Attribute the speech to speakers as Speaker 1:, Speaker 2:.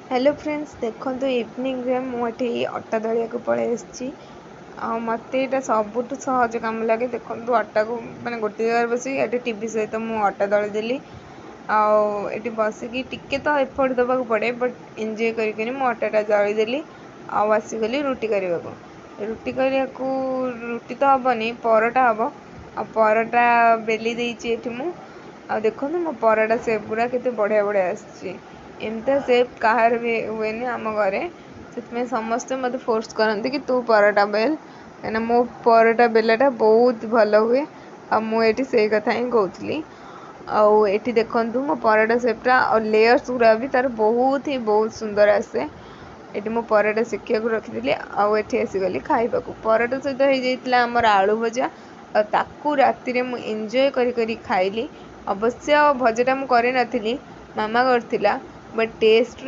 Speaker 1: Hello friends, ଦେଖନ୍ତୁ, ଇଭିନିଂରେ ମୁଁ ଏଠି ଅଟା ଦଳିବାକୁ ପଳେଇ ଆସିଛି ଆଉ ମୋତେ ଏଇଟା ସବୁଠୁ ସହଜ କାମ ଲାଗେ। ଦେଖନ୍ତୁ, ଅଟାକୁ ମାନେ ଗୋଟେ ଜାଗାରେ ବସିକି ଏଠି ଟିଭି ସହିତ ମୁଁ ଅଟା ଦଳିଦେଲି ଆଉ ଏଠି ବସିକି ଟିକେ ତ ଏଫର୍ଟ ଦେବାକୁ ପଡ଼େ, ବଟ୍ ଏନ୍ଜୟ କରିକରି ମୁଁ ଅଟାଟା ଦଳିଦେଲି ଆଉ ଆସିଗଲି ରୁଟି କରିବାକୁ। ରୁଟି କରିବାକୁ, ରୁଟି ତ ହେବନି, ପରଟା ହେବ। ଆଉ ପରଟା ବେଲି ଦେଇଛି ଏଠି ମୁଁ। ଆଉ ଦେଖନ୍ତୁ, ମୋ ପରଟା ସେପ୍ ଗୁଡ଼ା କେତେ ବଢ଼ିଆ ବଢ଼ିଆ ଆସିଛି। ଏମିତିଆ ସେପ୍ କାହାର ବି ହୁଏନି ଆମ ଘରେ। ସେଥିପାଇଁ ସମସ୍ତେ ମୋତେ ଫୋର୍ସ କରନ୍ତି କି ତୁ ପରଟା ବେଲ, କାହିଁକିନା ମୋ ପରଟା ବେଲାଟା ବହୁତ ଭଲ ହୁଏ। ଆଉ ମୁଁ ଏଠି ସେଇ କଥା ହିଁ କହୁଥିଲି। ଆଉ ଏଠି ଦେଖନ୍ତୁ, ମୋ ପରଟା ସେପ୍ଟା ଆଉ ଲେୟର୍ସ ଗୁଡ଼ା ବି ତାର ବହୁତ ହି ବହୁତ ସୁନ୍ଦର ଆସେ। ଏଠି ମୁଁ ପରଟା ସେକିବାକୁ ରଖିଥିଲି ଆଉ ଏଠି ଆସିଗଲି ଖାଇବାକୁ। ପରଟା ସହିତ ହେଇଯାଇଥିଲା ଆମର ଆଳୁ ଭଜା ଆଉ ତାକୁ ରାତିରେ ମୁଁ ଏନ୍ଜୟ କରି କରି ଖାଇଲି। ଅବଶ୍ୟ ଭଜାଟା ମୁଁ କରିନଥିଲି, ମାମା କରିଥିଲା, ବଟ୍ ଟେଷ୍ଟ